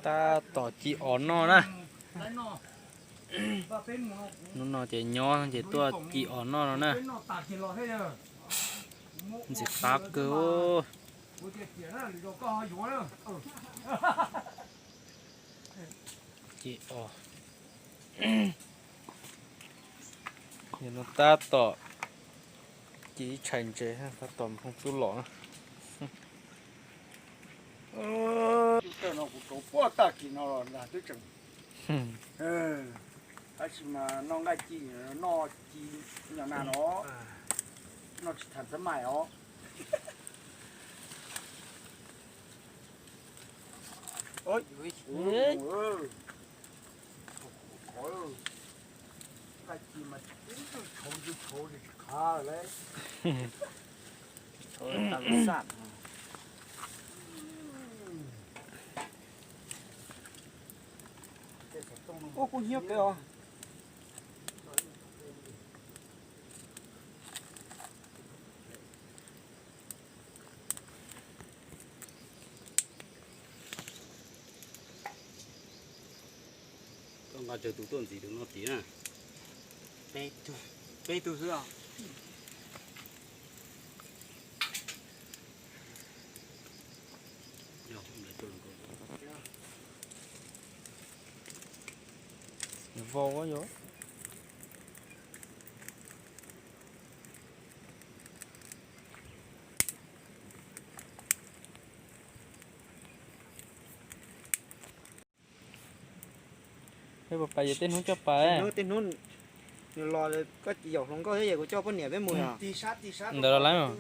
Tab tom ci os noj na. Hnub no ces nyob ces tuaj ci os noj no na. Ntxim qab kawg. Ci os. Yog no tab tom ci ib tshais ntses tab tom mus txub los na. Tawm no kuv rauv puag tag kis no los nag twb tseem, tab sis mas noj nqaij ci, noj ci nyom nag no, noj tsis tham xab mais os. Nqaij ci mas tib ntwg tshauv ntwg tshauv li tsis khav lawm. Ua kuv hnyiab pem os. Koj nqa tsawg tus tuaj ntxiv tus no tim na. Peb tug xwb os. Vau yog. Peb puas pais, yog tej hnub coj pais. Tej hnub nws los koj yaum hluas nkauj thiab es kuv coj poj niam peb mus os. Ntawd los lawm.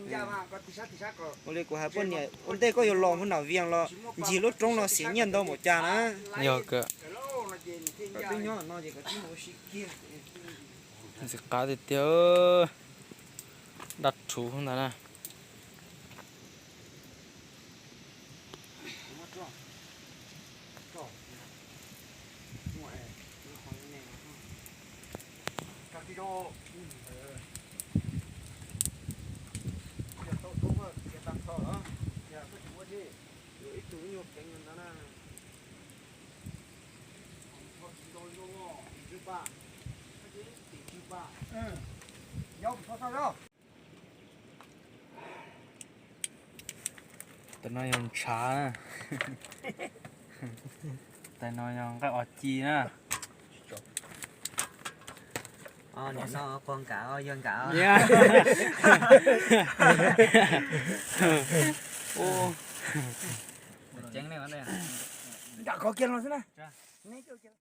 Ua li kuv hais poj niam ua ntej koj yuav los mus nram Vias los ncig lub roob no xiam nyiaj ntau npaum cas na. Yog kawg. Koj twb nyob no ces koj twb mus ua si kiag. Ntxim qab tiag tiag. Dab rhuv ntawd na. Tais no yog ntshav na. Tais no yog nqaij os ci na. Niam no quag nkam yawg nkam. Nkam qhov kiag los xwb na.